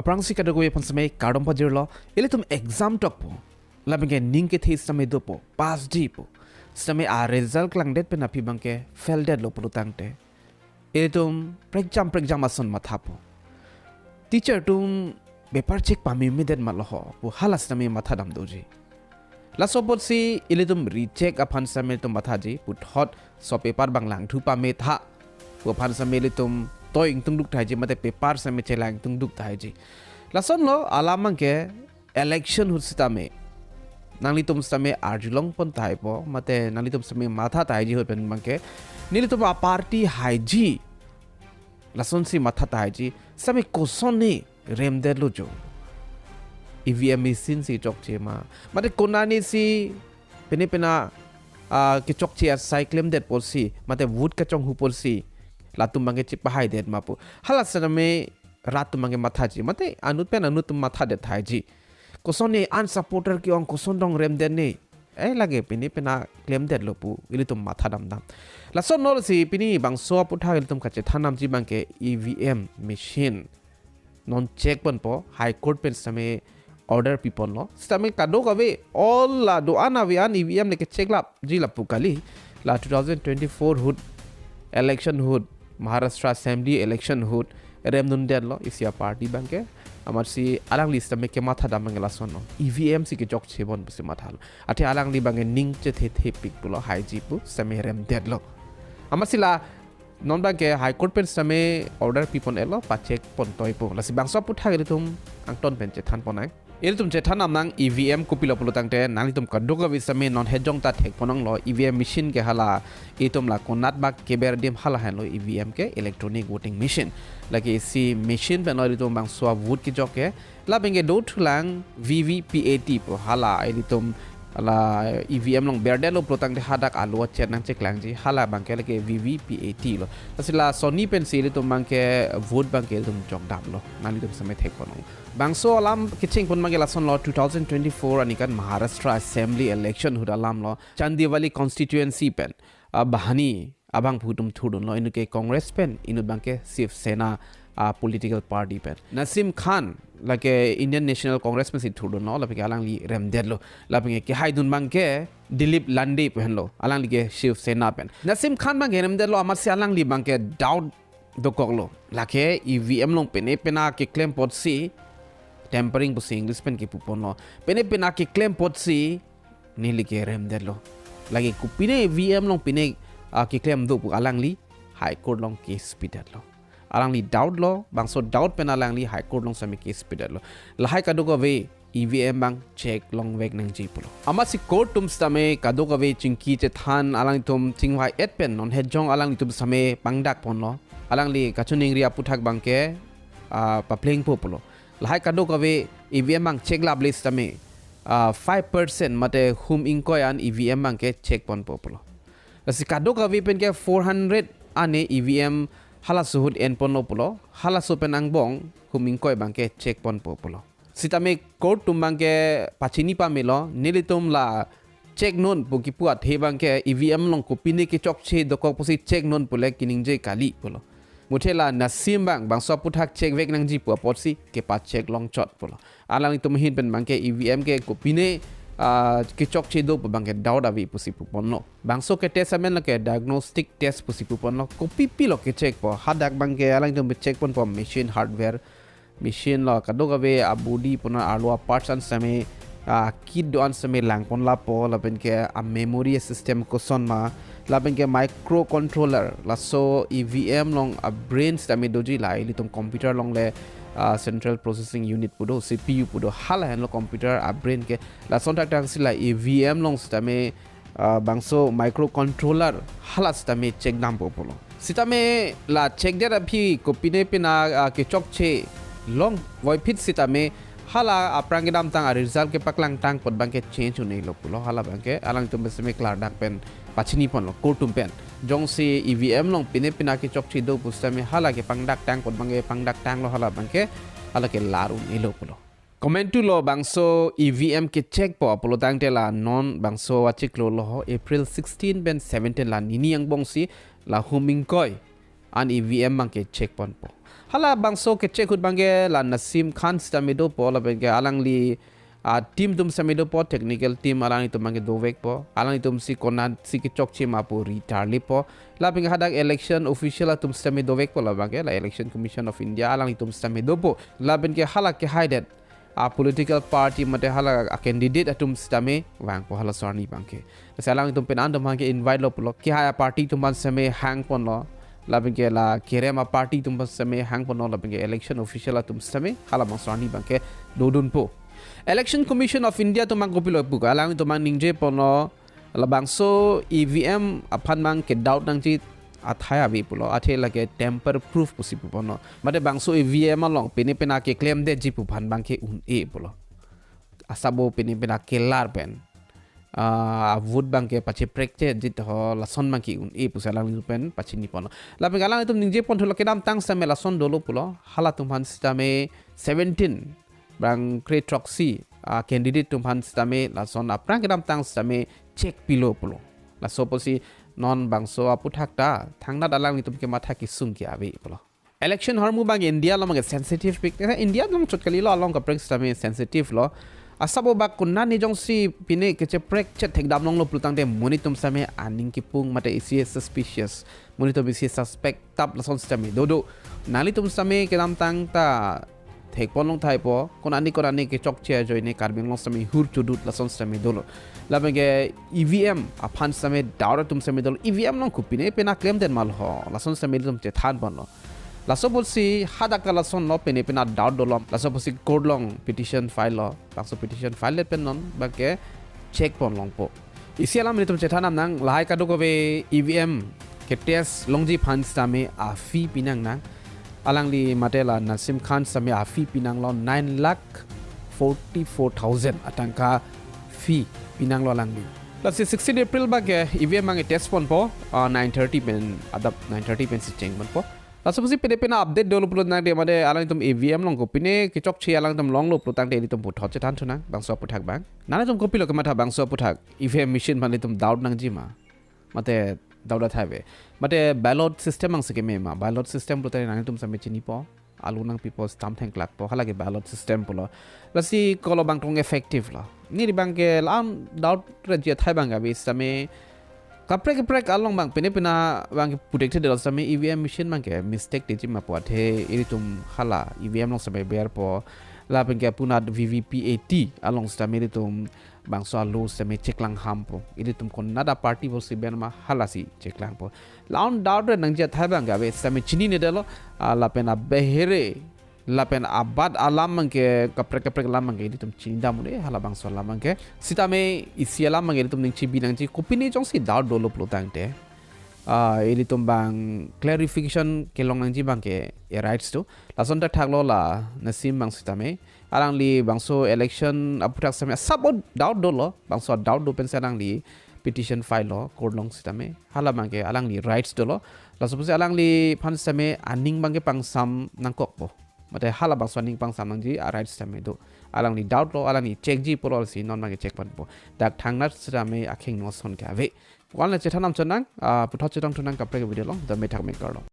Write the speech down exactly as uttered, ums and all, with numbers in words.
Aphrangsi kadokave aphan sitame kardom pajirlo, ilitum exam tokpo, lapen ke ning kethe sitame dopo, pass jipo, sitame a result klangdet pen aphi abangke fail detlo pulo tangte, ilitum prekjam prekjam ason mathapo. Teacher atum paper check pameme det ma lo ho pu hala sitame matha dam doji. Laso apotsi ilitum recheck aphan sitame ilitum mathaji, puthot so paper abang langthu pame tha pu aphan sitame ilitum toi ingtungduk tahai ji, mate paper sitame chelang ingtungduk tahai ji. Lasonlo alam abangke election ahut sitame nanglitum sitame arjulong pon tahai po, mate nanglitum sitame matha tahai ji ahut pen abangke, nelitum a party haiji, lasonsi matha tahai ji, sitame kosonne remdetlo jo? E V M machine si chokche ma, mate konane si pene pena, ah, kechokche asai klemdet apotsi, mate vote kachonghu apotsi latum abangke chepahaidet ma pu, hala sitame rat atum abangke mathaji, mate anut pen anut atum mathadet tahai ji. Kosonne an supporter ke-ong koson dong remdetne, eh, lake pene pena klemdetlo pu ilitum matha damdam. Lasonlo si pini bangso aputhak ilitum kachethan damji abangke E V M machine non check ponpo, High Court pen sitame order piponlo. Sitame kadokave all la do-an ave an E V M le kecheck lapji lapu kali. La two thousand twenty-four ahut election ahut, Maharashtra Assembly election ahut remdundetlo isi a party abangke. Amatsi alangli sitame kematha dam abangke lasonlo, E V M si kechokche bon pusi mathalo. Athe alangli abangke ning chethe thepik pulo, haiji pu sitame remdetlo. Amatsi la non abangke High Court pen sitame order pipon-etlo, pacheck pon toipo. Lasi bangso aputhak ilitum angton pen chethan ponnang. Ilitum chethan damnang E V M kopilo pulo tangte, nanglitum kadokave sitame non hejong ta thek ponnanglo, E V M machine ke hala itum la konat bak keber adim hala henlo E V M ke, electronic voting machine. Lake isi machine penlo ilitum bangso a vote kejok ke. Lapen ke dothulang V V P A T pu, hala ilitum la E V M along berdetlo pulo tangte hadak alo achet nangcheklangji, hala abangke lake V V P A T lo. Lasi lasonni pensi ilitum abangke vote abangke ilitum jok damlo, nanglitum sitame thek ponnang. Bangso alam kecheng pon abangke lasonlo, two thousand twenty-four aningkan Maharashtra Assembly election ahut alamlo, Chandivali constituency pen, ah, bahani abangphu atum thurdunlo, inut ke Congress pen, inut abangke Shiv Sena, ah, political party pen. Nasim Khan, lake Indian National Congress pensi thurdunlo, lapen ke alangli remdetlo. Lapen ke kehaidun abangke Dilip Lande pu henlo, alangli ke Shiv Sena pen. Nasim Khan abangke remdetlo, amatsi alangli abangke doubt dokoklo. Lake E V M along pene pena keklem apotsi, tampering pusi English pen kepuponlo, pene pena keklem apotsi neli ke remdetlo. Lake kopine E V M along pine, ah, keklem do pu alangli High Court along case pidetlo. Alangli doubt lo, bangso doubt pen alangli High Court along sitame case pidetlo. Lahai kadokave E V M abang check longvek nangji pulo. Amatsi court atum sitame kadokave chingki chethan, alangtum chingvai-et pen non hejong alangtum sitame pangdak ponlo. Alangli kachiningri aputhak abangke, ah, paplengpo pulo. Lahai kadokave E V M abang check laple sitame, ah, five percent mate hum ingkoi an E V M abangke check ponpo pulo. Lasi kadokave pen ke four hundred ane E V M halaso ahut enponlo pulo, halaso pen angbong hum ingkoi abangke check ponpo pulo. Sitame court atum abangke pachini pamelo, nelitum la check non pu kipu athe abangke E V M along kopine kechokche dokok pusi check non pule keningje kali pulo. Muthe la Nasim abang bangso aputhak checkvek nangji pu apotsi kepacheck longchot pulo. Alanglitum ahin pen abangke E V M ke kopine, ah, kechokche do pu abangke doubt ave pusi puponlo. Bangso ketest amen lake diagnostic test pusi puponlo. Kopi pilo kecheckpo, hadak abangke alanglitum check ponpo machine hardware, machine lo kadokave a body puna arlo a parts an sitame, ah, kit do-an sitame langpon lapo, lapen ke a memory system koson ma, lapen ke microcontroller, laso E V M along a brain sitame doji, la ilitum computer along le, ah, central processing unit pu do, C P U pu do, hala henlo computer a brain ke. Lason thakthak si la E V M along sitame, ah, bangso microcontroller hala sitame check dampo pulo. Sitame la check det aphi kopine pena, ah, kechokche longvoiphit sitame hala aphrang kedamtang a result kepaklang tang apot abangke change un-elo pulo. Hala abangke alangtum sitame klardak pen pachini ponlo court atum pen. Jongsi E V M along pine pena kechokche do pu sitame hala kepangdak tang apot abangke pangdak tanglo, hala abangke hala ke lar un-elo pulo. Komantu lo bangso E V M kecheckpo pulo tangte la non bangso achiklo lo ho, April sixteen pen seventeen la nini angbongsi la hum ingkoi an E V M abangke check ponpo. Halabangso ke check ahut abangke la Nasim Khan sitame dopo, lapenke alangli a team atum sitame dopo, technical team alanglitum abangke dovekpo. Alanglitum si konatsi kechokche ma pu ri tarlipo. Lapenke hadak election official atum sitame dovekpo, labangke la Election Commission of India alanglitum sitame dopo. Lapenke hala kehaidet a political party mate hala a candidate atum sitame vangpo halaso arni abangke. Lasi alanglitum pen an atum abangke invite lo pulo. Kehai a party atum abang sitame hang ponlo. Lapenke la kerem a party atum abang sitame hang ponlo. Lapenke election official atum sitame halabangso arni abangke dodunpo. Election Commission of India atum abang kopilo pu ke, alanglitum abang ningje ponlo, labangso E V M aphan abangke doubt nangji athai ave pulo, athe lake tamper proof pusi pu ponlo. Mate bangso E V M along pine pina keklemdetji pu aphan abangke un-e pulo. Asabo pine pina kelar pen, ah, vote abangke pacheprekchedetji to lason abangke un-e pusi alanglitum pen pachini ponlo. Lapenke alanglitum ningje ponthulo, kedamtang sitame lason dolo pulo. Halatum aphan sitame seventeen, bang kre throksi a candidate atum aphan sitame lason aphrang kedamtang sitame check pilo pulo. Laso apotsi non bangso aputhak ta thangnat alanglitum kematha kesung ke ave pulo. Election ahormu abang India along abangke sensitive pik. Eh, India along chot kalilo, along kaprek sitame sensitive lo. Asabo bak konatne jongsi pine kecheprekchet thekdam longlo pulo tangte monit atum sitame aning kipung mate isi suspicious. Monit atum isi suspect tap lason sitame dodo. Nanglitum sitame kedamtang ta thek ponlong thaipo, konatne konatne kechokche ajoine Karbi Anglong sitame hur chudut lason sitame dolo. Lapenke E V M aphan sitame doubt atum sitame dolo. E V M along kopine pina klemdet ma lo, lason sitame ilitum chethan ponlo. Laso apotsi hadak ta lasonlo, pine pina doubt dolo. Laso apotsi court along petition file lo. Bangso petition file det pen non abangke check ponlongpo. Isi alam ilitum chethan damnang, lahai kadokave E V M ketest longji aphan sitame a fee pinangnang. Alangli mate la Nasim Khan sitame a fee pinanglo nine lakh forty-four thousand atangka fee pinanglo alangli. Lasi sixteen April abangke E V M abangke test ponpo, ah, nine thirty pen, adap nine thirty pensi cheng ponpo. Laso apotsi pine pina update dolo pulo tangte mate alanglitum E V M along kopine kechokche alanglitum longlo pulo tangte ilitum puthot chethan thunang bangso aputhak abang. Nanglitum kopilo kematha bangso aputhak, E V M machine aphan ilitum doubt nangji ma? Mate doubt athai ave. Mate ballot system abangsi keme ma? Ballot system pulo tangte nanglitum sitame chinipo. Alu nangpipo, stamp thengklakpo, halake ballot system pulo. Lasi kolo abang tong effective lo. Neli abangke la-an doubt riji athai abang ave sitame kaprek kaprek along abang pine pina abangke puthekthe dolo sitame E V M machine abangke mistake detji ma pu, athe ilitum hala E V M along sitame berpo. Lapenke punat V V P A T along sitame ilitum bangso alu sitame cheklang hampo. Ilitum konat a party pusi ber ma halasi cheklangpo. La-an doubt re nangji athai abangke ave sitame chininedetlo, ah, lapen abehere lapen abat alam abangke kaprek kaprek alam abangke ilitum chinidam un-e, halabangso alam abangke. Sitame isi alam abangke ilitum ning chibi nangji, kopine jongsi doubt dolo pulo tangte, ah, ilitum abang clarification kelong nangji abangke e rights do. Lason ta thaklo la Nasim abang sitame. Alangli bangso election aputhak sitame asap o doubt dolo, bangso doubt do pensi alangli petition file lo court along sitame. Hala abangke alangli rights dolo. Laso apotsi alangliphan sitame aning abangke pangsam nangkokpo. Mate halabangso aning pangsam nangji a rights sitame do. Alangli doubt lo, alangli checkji pulo lasi non abangke check ponpo. Dak thangnat sitame akheng no ason ke ave. Ko-an le chethan damchot nang, ah, puthot chetong thunang kaprek video along, dame thakme kardom.